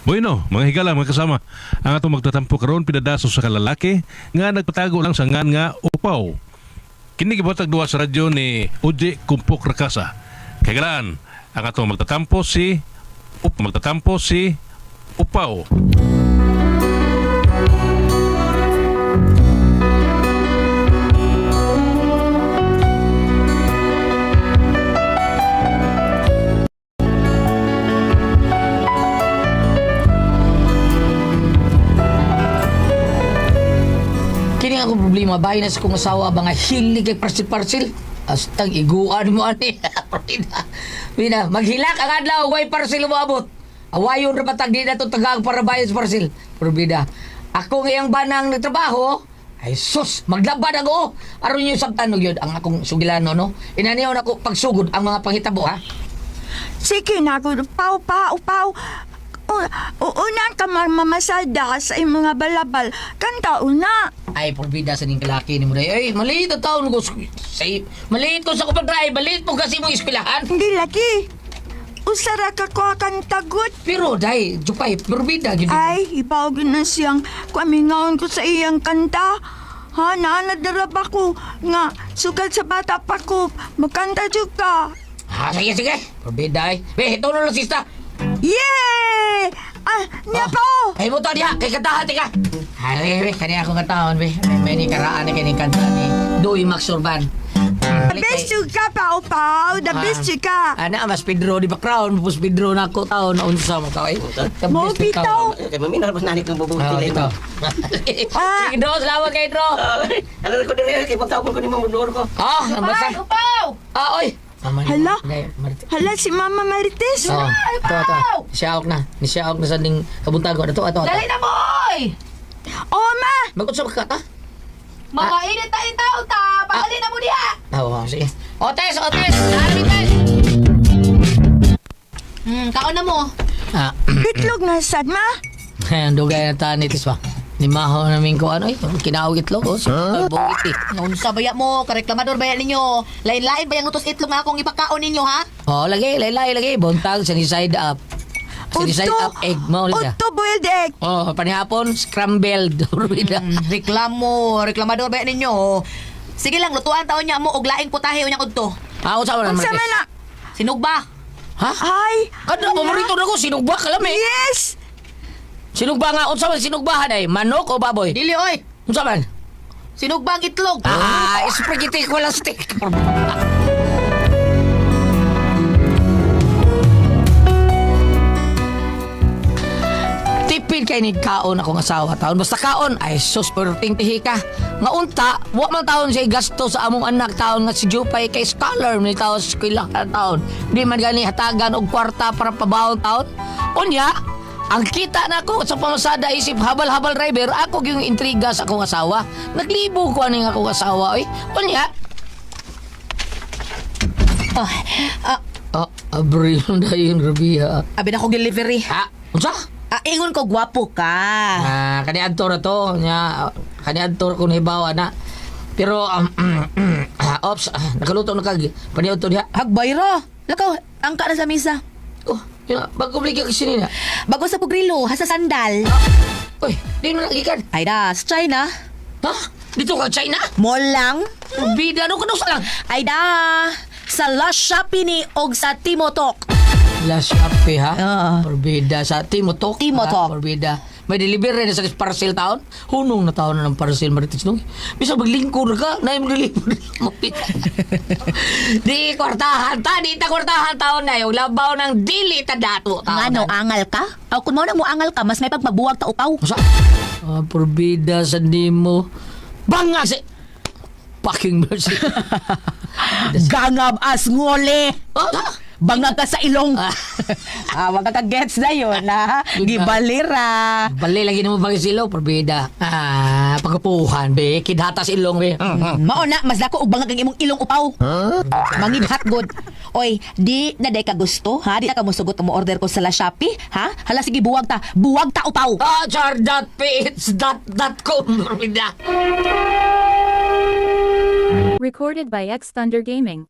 Bueno, mga higala, mga kasama, ang atong magtatampo karon pinadaso sa kalalaki nga nagpatago lang sa ngan nga upaw. Kini gibuhatag duwa sa radyo ni Uji Kumpok Rakasa. Kagalaan, ang atong magtatampo si magtatampo si Upaw. Kini ako problema, bahay na sa kong asawa ba nga hilig kay parsil-parsil. Astang iguan mo ani. Pina, pina, maghilak ang adlaw, way parsil mo abot. Awayon ra patag di na to tagaag para bayad sa parsil. Pero bida, ako ngayang banang nagtrabaho, ay sus, maglabad ako. Aron yung sabtan yun ang akong sugilano no. Inaniyaw na ko pagsugod ang mga panghitabo ha. Sige na ako, paw, paw, paw. Unang ka mamamasada sa imong mga balabal. Kanta una. Ay, porbida sa ning kalaki ni mo day. Ay, maliit ang taon ko. Say, maliit ko sa kupag-drive, maliit po kasi mong eskwelahan. Hindi lagi. Usara ka ko kantagot. Pero day, Jupay, porbida gyud. Ay, ibaw na siyang kumingaon ko sa iyang kanta. Ha, naanadarap ako nga sugad sa bata pa ko. Magkanta jud ka. Ha, sige, sige. Porbida ay. Be, ito na lang sista. Yay! Ah, niya pa oh! Ay mo to diha, kay kantahan tika. Ay, be, kani akong kantahon be. May ni karaan ni kani kanta ni Dui Max Urban. The best jud ka, pao, pao. The best jud ka. Ana, mas Pedro di ba crown, mas Pedro na ako taon na unsa mo ka ay. The Mo best ikaw. bitaw. Kay mami na nanik ng bubuti Ah, na dito. Ah. Sige, Dro, salamat kay Dro. Ano ko diri kay pagtawag ko ni mo doon ko. Ah, basta. Upaw! Ah, oy. Tama na. Hala. Day, Marti. Hala, si Mama Marites. Oh, ito, ito. Siyaok na. Nisyaok na sa ning kabuntago. Ito, ito, ito. Dali na boy! Oh, ma! Magkutsa ka ta? Makainit ta tao ta! Padali na mo diha! Ah, oo, sige. Otes, otes! Naalami, Tes! Kaon na mo. Ah, Itlog na sad, ma. ang dugay na taan ito pa. Nimaho namin ko ano eh. Kinaog itlog. Oh, so, huh? Bungit eh. Unsa baya mo, kareklamador baya ninyo. Lain-lain ba yung utos itlog nga akong ipakaon ninyo ha? Oh, lagi, lagi, lagi, lagi. Buntag, sunny side up. Sunny side up egg. Mao ulit siya. Udto boiled egg. Oh, panihapon, scrambled. Rubida. Reklamo, reklamador baya ninyo. Sige lang, lutuan taon niya mo og laing putahe unya udto. Ah, unsa man Unsa man na? Sinugba. Ha? Ay! Kada paborito na ko sinugba ka lang eh. Yes! Sinugba nga, unsa man sinugbahan ay manok o baboy? Dili oy. Unsa man? Sinugba ang itlog. Ah, spaghetti ko lang steak. Tipid kay ni kaon akong asawa taon. Basta kaon, ay sus, pero tihi ka. Nga unta, wa man taon siya gasto sa among anak taon nga si Jupay kay scholar ni taon sa eskwela taon. Di man gani hatagan og kwarta para pabaon taon. Unya, ang kita na ako sa pamasada isip habal-habal driver, ako yung intriga sa akong asawa. Naglibo ko aning akong asawa, oy. Unya, Oh, ah, ah, abril na yun, Rabia. abi na ko delivery. Ah, unsa? Ah, ingon ko gwapo ka. Ah, kani adto na to, nya kani adto ko nahibawa na. Pero ops, nakaluto na kag paniud to diha. Hagbay ra. Lakaw, angka na sa misa. Oh, yun, bago bligya kasi nina. Bago sa pugrilo, hasa sandal. Uy, di mo nagikan. Ay da, sa China. Ha? Dito ka China? Mall lang. Bida no kuno sa lang. Ay da, sa Last Shopee ni og sa Timotok. La Shopee ha? Oo. Porbida sa Timotok. Timotok. Ha? Porbida. May delivery na sa parcel taon. Hunong na taon na ng parcel Marites nung. Bisa maglingkod ka, na yung delivery mo. Di kwartahan ta, di ta kwartahan taon na yung labaw ng dili ta dato taon. Ngano, angal ka? Aw, kung mo na mo angal ka, mas may pagmabuwag ta upaw. Sa? Ah, porbida sa nimo. Banga si fucking mercy. Gangab as ngole. Oh, ha? Bangag ka sa ilong. Ah, wag ka gets na yun, ha? Gibalira. Bali lagi nimo bang silo, porbida. Ah, pagkapuhan be, kidhata sa ilong be. Mao na, mas dako og bangag ang imong ilong upaw. Mangidhat god. Oy, di na day ka gusto, ha? Di na ka mosugot mo order ko sa la Shopee, ha? Hala sige buwag ta. Buwag ta upaw. Ah, char.ph.dot.com, porbida. Recorded by X Thunder Gaming.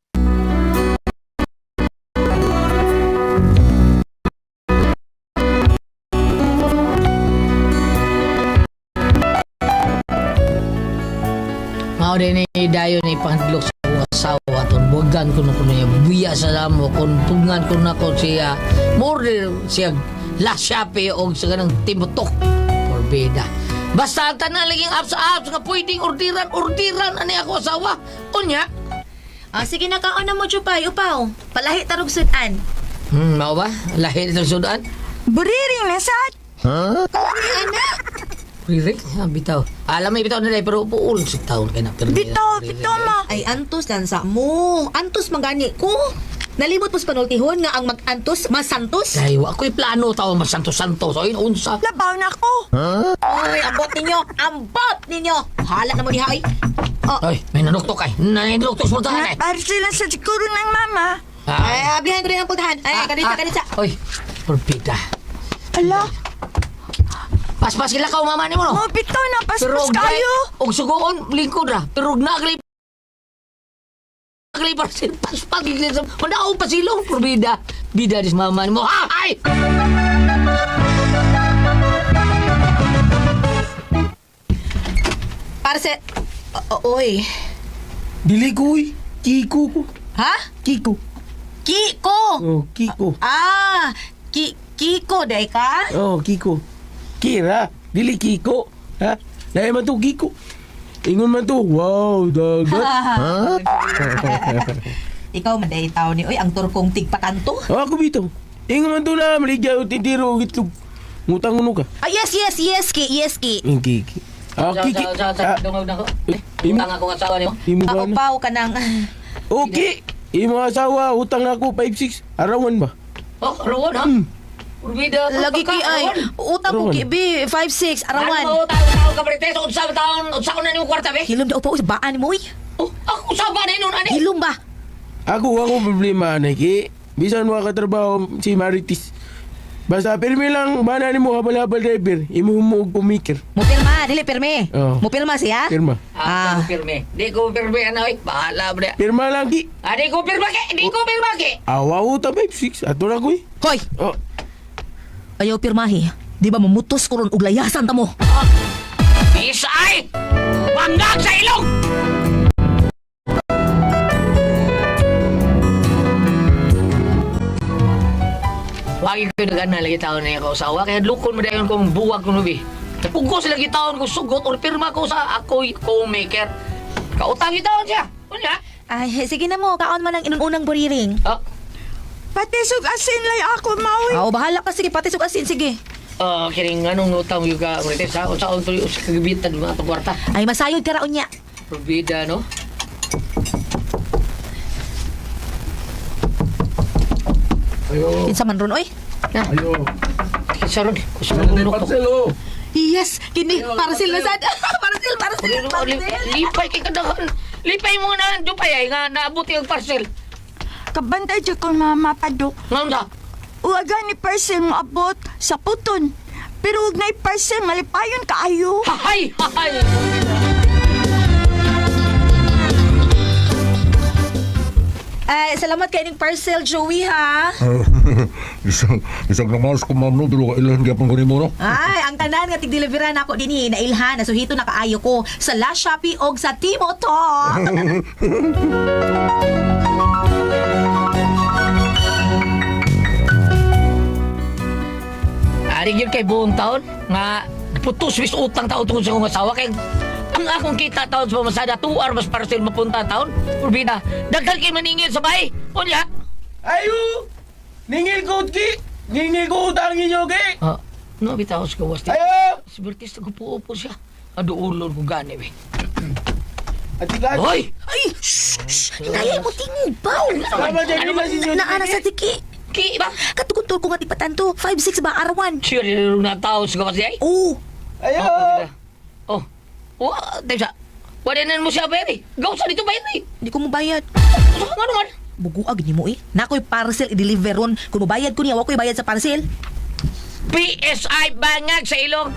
Mao din ni dayon ni pangadlok sa akong asawa ton buwagan ko no kuno niya buya sa damo kun tungan ko nako siya order siya la Shopee og sa kanang timutok porbida. Basta ang tanan laging apps apps nga pwedeng orderan orderan ani ako asawa. Unya, Ah, sige na kaon na mo Jupay, upaw. Palahi tarog sudan. Mao ba? Lahi nito sudan. Buriring na sad. Anak. Riri, ah, bitaw. Alam mo, bitaw nila, pero puul sa taon kay na. Pero Bitaw, bitaw ma. Ay antos lang sa mo. Antos mangani ko. Nalimot po sa panultihon nga ang mag-antos, masantos. Dahil ako'y plano tao masanto-santo. So, yun, unsa. Labaw na ko. Ay, ambot ninyo! Ambot ninyo! Hala na mo diha ay. Oh, Ay, may nanuktok ay. Nanuktok sa pultahan ay. Parcel lang sa siguro ng mama. ay, ablihan ko rin ang pultahan. Ay, kanitsa, kanitsa. Oy, porbida. Ala, Paspas sila ka, mama ni mo, no? mo bitaw na paspas og kayo. Og sugoon, lingkod ra. Pero og naglay naglay parcel, paspas gigil sa mandaw pa silong porbida. Bida dis mama ni mo. Ha, ay! Parcel. Oy. Dili ko uy. Kiko ko. Ha? Kiko. Kiko! Oh, Kiko. Ah, Kiko, day ka? Oh, Kiko. Kira. Dili Kiko. Ha? Dahil man to Kiko. Ingon man to. Wow, dagat. Ikaw man day tao ni oy ang turkong tigpakanto. Oh, ako bito. Ingon man to na maligya o tindiro og itlog. Ngutang uno ka. Ah, yes, yes, yes, Ki, yes, Ki. Ang Kiki. Ah, Kiki. Sa, sa, Ah, dungog na ko. eh, imo, Utang ako asawa ni mo. imo ba na? Paupaw ka ng... Okay. Imo asawa, utang na ako 5-6. Arawan ba? Oh, arawan ha? Porbida. Lagi ki ay. Utang ko Arawan. ki, B, 5-6, Arawan. arawan. Ano tao tao ka Marites? Unsa ba taon? Unsa ko na nimo kwarta be? Hilom daw pa, uy, baan mo, uy. Oh, ako sa ba na yun ani? Hilom ba? Ako, ako problema, Nike. Bisan wa ka trabaho si Marites. Basta pirmi lang, bana nimo habal-habal driver. Imo mo og pumikir. Mupirma, dili pirme. Oo. Mupirma siya? Pirma. Ah, di ko pirme. Di ko pirme ano eh. Bahala bre. Pirma lang ki. Ah, di ko pirma ki. Di ko pirma ki. Awa uta 5-6. Ato na ko eh. Hoy, Oh, ayaw pirmahi. Di ba mamutos ko ron og layasan ta mo? Isa ay! Bangag sa ilong! Wagi ko nag-ana lagi taon na ako asawa kaya lukon mo dayon kung buwag ko nubi. Pugos lagi taon ko sugot or pirma ko sa ako'y co-maker. Kautang taon siya. Unya? Ay, sige na mo, kaon man ang inununang buriring. Ah, Patisog asin lay ako maoy. Oo, bahala ka. Sige, pati asin, sige. Ah, kining anong utang yung ka Marites ha? Unsa on tuloy sa kagabitan mga atong kwarta. Ay, masayod ka raon niya. Probida no. Ayo. Kinsa man ron, oy. ayo. Kinsa ron? Kusa ron nuktok. Parcel oh. Yes, kini parcel na sad. Parcel, parcel, parcel. Lipay kay kadaghan. Lipay mo na dupay ay nga naabot yung parcel. Kabantay jud ko mama padok. Ngaon sa? Uwaga ni parcel mo abot sa puton. Pero huwag na parcel, malipayon kaayo. Hahay! Hahay! Ay, salamat kay ning parcel, Joey, ha. Isang, isang namas ko ma'am no, pero kailan gyapon ko nimo no. Ay, ang tanan nga tigdeliveran nako dinhi nailhan, nasuhito na kaayo ko sa La Shopee og sa Timo Talk. Ari gyud kay buong taon nga putos wis utang taon tungkol sa akong asawa kay ang akong kita taon sa pamasada 2 hours mas parcel mapunta taon. Probida. Daghan kay maningil sa bahay. Unya. Ayo! Ningil ko ki. Ningil ko utang ninyo ki. Ah, no bitaw sa gawas ni. Ayo! Si Bertis nagpuupo siya. Aduulon ko gani we. Atikas. Hoy! Ay, shh, shh. Hinayay mo tingog ba? Tama dyan nila si Joey. Naana sa tiki. Ki ba? Katugod ko nga tigpatanto, 5-6 ba arawan? Sure na tao sa gawas di ay. Oh, Ayo! Oh. Oh, teka. Wala na mo siya bayad eh. Gaw sa dito bayad eh. di ko mobayad. Sa nga naman. Buguag nimo eh. Nakoy parcel i-deliver ron. Kung mobayad ko niya, wa ko'y bayad sa parcel. PSI bangag sa ilong.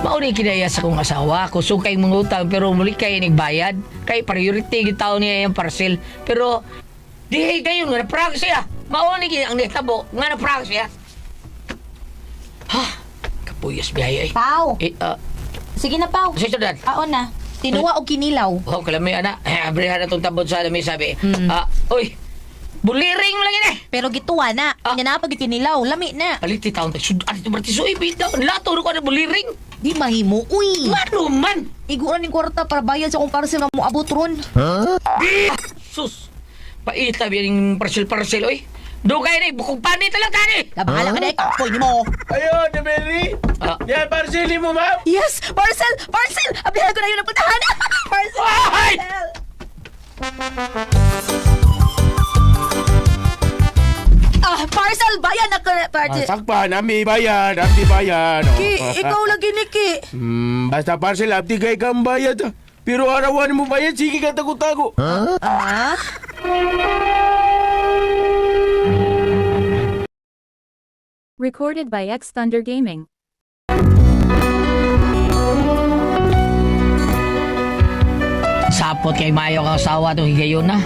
Mauni kinaya sa kong asawa, kusog kay mga utang pero muli kay nigbayad. Kay priority gid taon niya yung parcel. Pero dihi kayo nga na-prank siya. Mauni gid ang nitabo nga na-prank siya. Ha? Kapuyas bihay ay. Pau. Eh, Sige na, Pau. Sa dad. Aon na. Tinuwa og kinilaw. Oh, kalami ana. Eh, abrihan na tong tabon sa lami sabi. Ah, oy. Buliring mo lang yun eh. Pero gituwa na. Ah. Nya na pag kinilaw, lami na. Palit ti taon tayo. Sudan ito Martis. Uy, bitaw. Lato ko na buliring. Di mahimo, uy. Ano man? Iguan ning kwarta para bayad sa akong parcel nga moabot ron. Sus. Paita biyan yung parcel-parcel, oy. Dugay na, eh. Bukong panit na lang tani. Labahala ka na, kapoy nimo. Ayun, Mary. Ah. Yan, parcel mo, ma'am. Yes, parcel, parcel. Ablihan ko na yun ang puntahan. Parcel. Ay! Parcel. Ah, parcel bayan na ka parcel. Ah, sakpa, nami bayan, abdi bayan. Oh. Ki, ikaw lagi ni Ki. Basta parcel, abdi kay kang bayad. Ah. Pero arawan mo bayad, sige ka tago-tago. Ah? Recorded by X Thunder Gaming. Sapot kay Mayo kang asawa itong higayon na.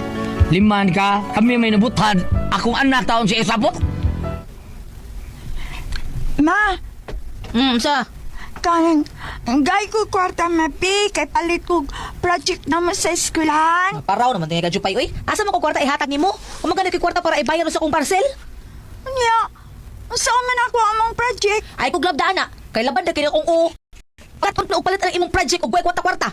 Liman ka, kami may nabuthan. Akong anak taon si Sapot. Ma, Sa. kanang gay ko kwarta mapi kay palit ko project na mo sa eskwelahan. Paraw naman tingay ka Jupay, oy. Asa man ko kwarta ihatag nimo? Umang gani ko'y kwarta para ibayad sa akong parcel? Unya, unsa man ako among project? Ay ko glabdaan na. Kay laban na kini akong o. Katon na upalit ang imong project og way kwarta-kwarta.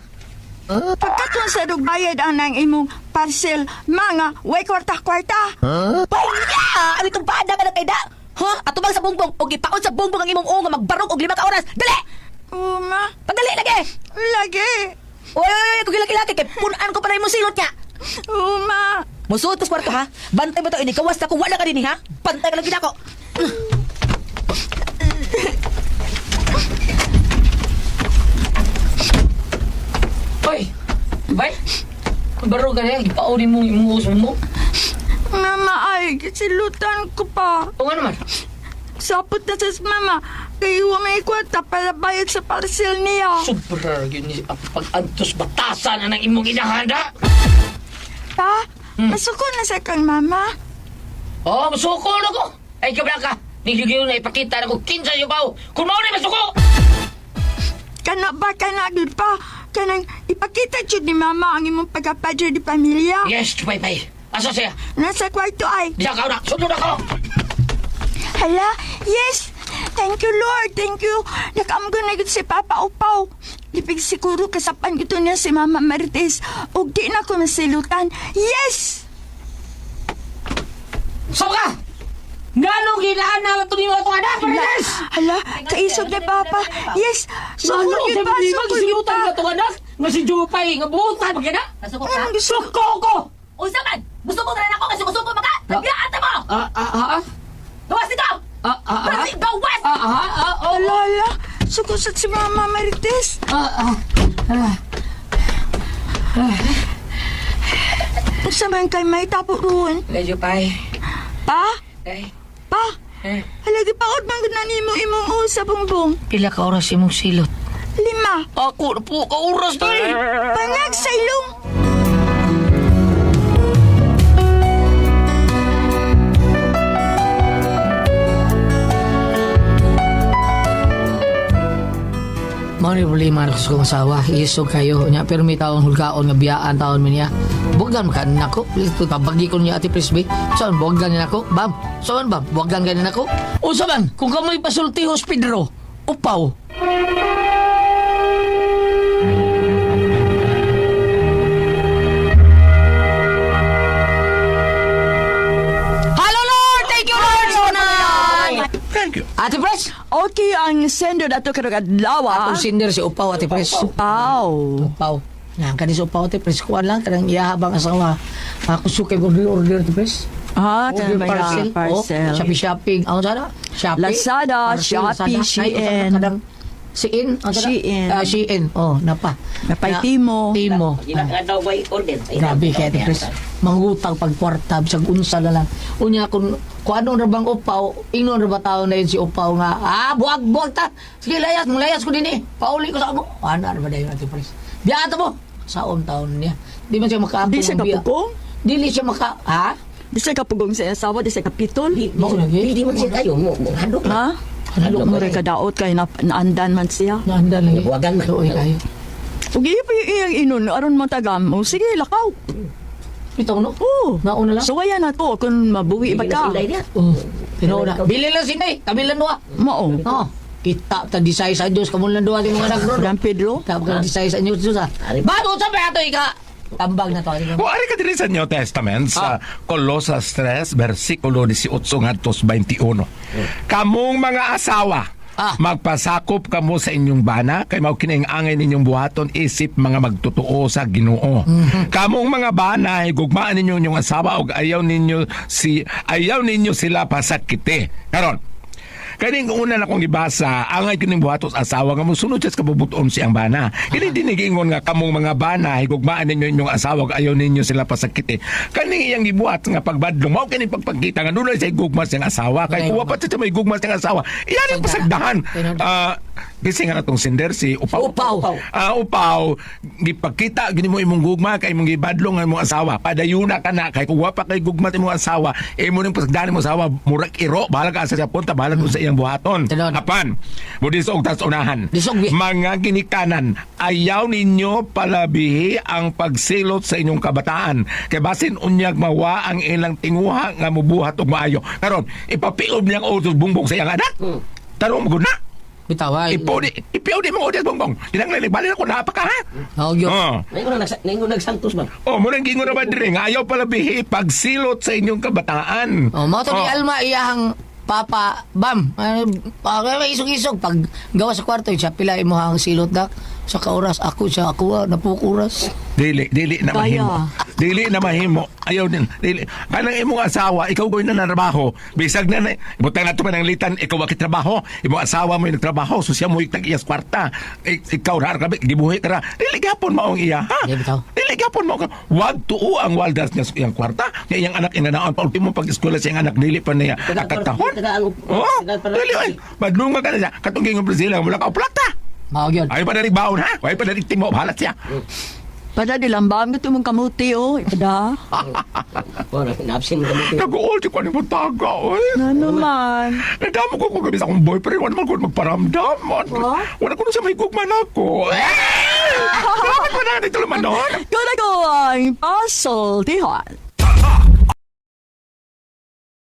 Pagkatun sa bayad ang nang imong parcel, mga way kwarta-kwarta. Panya! Ano itong bada ka na kay da? Ha? Atubang sa bongbong og ipaon sa bongbong ang imong o nga magbarog og 5 ka oras. Dali! Oo, ma. Pagdali lagi! Lagi. Oy, oy, oy, kung laki kay punan ko pa na imong silot niya. Oo, ma. Musuot ko sa kwarto ha. Bantay mo to ini gawas na ko wala ka dinhi ha. Bantay ka lang gid ako. Oy, bay. Baro ka na, ipauli mo imong uso mo. Mama, ay, silutan ko pa. O nga naman. Sapot na sa mama. Kay wa may kwarta para bayad sa parcel niya. Sobra yun ni ang pag-antos batasan na ng imong inahanda. Pa, masuko na sa kang mama. Oh, masuko na ko. Ay, kabla ka. Ni na ipakita na ko kinsa yung baw. Kung mao na masuko! Kana ba, kana gud pa. Kanang ipakita jud ni mama ang imong pagkapadre di pamilya. Yes, chupay pay. Asa siya? Nasa kwarto ay. Diya ka na. Sunod ako. Hala, yes! Thank you, Lord. Thank you. Nakaamgo na gud si Papa Upaw. Lipig siguro kasapan gito niya si Mama Marites. Ug di na ko masilutan. Yes! Saan ka? Nganong ginaan na ito niyo ato anak, Marites? Hala, kaisog ni Papa. Yes! Sukol Ano yun pa, sukol yun Silutan pa. ka itong anak? Nga si Jupay, nga buutan, pagkina? Nasuko ka? Anong gusto? Suko ko! Unsa man? Gusto mo na ako kasi gusto ko maka. Naglaat mo. Ah, ah, ah, ah. Gawas dito. Ah, ah, ah. Parcel gawas. Ah, ah, ah, oh. Hala, hala. Sukol sad si Mama Marites. Ah, ah. Ah. Unsa man kay may tapo roon? Medyo pay. Pa? Eh, Pa? eh. Hala, di paod man gud na nimo imong ulo sa bungbong. Pila ka oras imong silot? 5. Ako na po ka oras dahil. Pangag sa ilong. Mao ni problema na sa kong asawa. Isog kayo. Nya, pero may taong hulgaon nga biyaan taon mi niya. Bugan ka nako. Please, pabagi ko niya ati Frisbee. Saan buwagan niya nako? Bam. Saan bam? Buwagan ka niya nako? Unsa man? Kung kamoy pasultihos Pedro, upaw. Hello Lord! Thank you Lord! Sonan! Thank you. Ate Pres! Okay, ang sender ato karong adlaw. Atong sinder si Upaw, Ate Pres. Upaw. Upaw. Na kani sa Upaw, Ate Pres. Kuan lang, kanang iyahabang asawa. Ako sukay order order, Ate Pres. Ah, Order kanang ba parcel. parcel. Oh, Shopee shopping. Ano sana? Shopee. Lazada, Shopee, Lazada. Ay, Shein. Kanang Shein. Ano sana? Shein. Ah, Shein. Oh, napa. Napay Na- Timo. Timo. Ah. Grabe kay Ate Pres. Mangutang pag kwarta bisag unsa na lang. Unya kung ano ra bang upaw, ingnon ra ba tao na yun si upaw nga, ah, buwag buwag ta. Sige layas, mulayas ko dinhi. Pauli ko sa ako. Ana ra ba dayon Ate Pres? Biya mo. Saon taon niya. Di man siya makaapong. Di siya ang biya. kapugong? Dili siya maka, ha? Di siya kapugong sa asawa, di siya kapitol. Mao lagi. Hindi man siya tayo mo, mo hadok Ha? Hadlok mo rin kadaot kay na, naandan man siya. Naanda lagi. Nabuwagan man. Luoy kayo. Ug iya pa yung iyang inon aron matagam. O sige, lakaw. Bitaw no? Oo. Nauna lang. So kaya na to kung mabuwi ba ka. Bili na sila niya. Oh, tinuod na. Bili lang sinay, tabi lang duha. Mao. Oh, kita ta disay sa Dios kamo lang duha ni mga anak bro. Dan Pedro. Kita ka disay sa Dios ha. Bago sa pa ato ika. Tambag na to. O, ari ka diri sa New Testament sa Colosas 3 versikulo 18 ngadto sa 21. Kamong mga asawa, magpasakop kamo sa inyong bana kay mao kini ang angay ninyong buhaton isip mga magtotoo sa Ginoo. Kamong mga bana, higugmaan ninyo inyong asawa ug ayaw ninyo sila pasakiti. Karon, kaning una na kong gibasa, angay kining buhatos asawa nga mosunod siya sa kabubuton siyang bana. Kini dinigingon nga kamong mga bana, higugmaan ninyo inyong asawa ug ayaw ninyo sila pasakiti. Kaning iyang gibuhat nga pagbadlong mao kining pagpagkita nga dunay sa higugma siyang asawa kay kuwa pa siya may higugma siyang asawa. Iyan ang pasagdahan. Gising nga natong sender si Upaw. Upaw. Ah, upaw, gipakita gini mo imong gugma kay imong gibadlong ang imong asawa. Padayuna ka na kay kung wa pa kay gugma imong asawa, imo ning pasagdahan imong asawa murag iro, bahala ka sa siya punta, bahala ka sa iyang buhaton. Apan, budisog tas unahan. Mga ginikanan, ayaw ninyo palabihi ang pagsilot sa inyong kabataan. Kay basin unyag mawa ang ilang tinguha nga mubuhat og maayo. Karon, ipapiom niyang utos bungbong sa iyang anak. Tarong mo na. Bitaw ay. Ipiod di mo audience bongbong. Kinahanglan bali ako na pa ka ha. Oh, yun. Oh. Naingon nagsantos ba? Oh, mo nang gingon na ba dire nga ayaw pala bihi pagsilot sa inyong kabataan. Oh, mao to ni Alma iyahang papa bam. Ay, ay, isog-isog pag gawa sa kwarto siya pila imo ang silot dak sa kaoras ako siya ako ah, napukuras. Dili, dili na Kaya. mahimo. Dili na mahimo. Ayaw din. Dili. Kanang imong asawa, ikaw goy na trabaho. Bisag na na, butang na to man ang litan, ikaw wa trabaho. Imong asawa mo yung nagtrabaho, so siya mo yung tag-iyas kwarta. Ikaw ra kabi gibuhi ka ra. Dili gyapon maong iya, ha? Di bitaw. Dili gyapon mao ka. Wag tuo ang waldas niya sa iyang kwarta. Niya iyang anak inanaon pa ultimo pag eskwela sa iyang anak dili pa niya akatahon. Oh, dili ay. Badlunga ka na siya. Katong gingon Brazil, wala ka plata. Mao gyud. Ay pa na baon ha. Ay pa na timo bahala siya. Pada di lambam gito mong kamuti oh. Ipada. Oh, na-absent ka mo. Nag-uol di ko ni Montaga, oy. Na naman. Nadamo ko kung gabi sa akong boyfriend, wala man ko magparamdam. Wala ko na siya may gugman ako. Dapat pa na dito lumanon. Ko na ko ang pasultihan.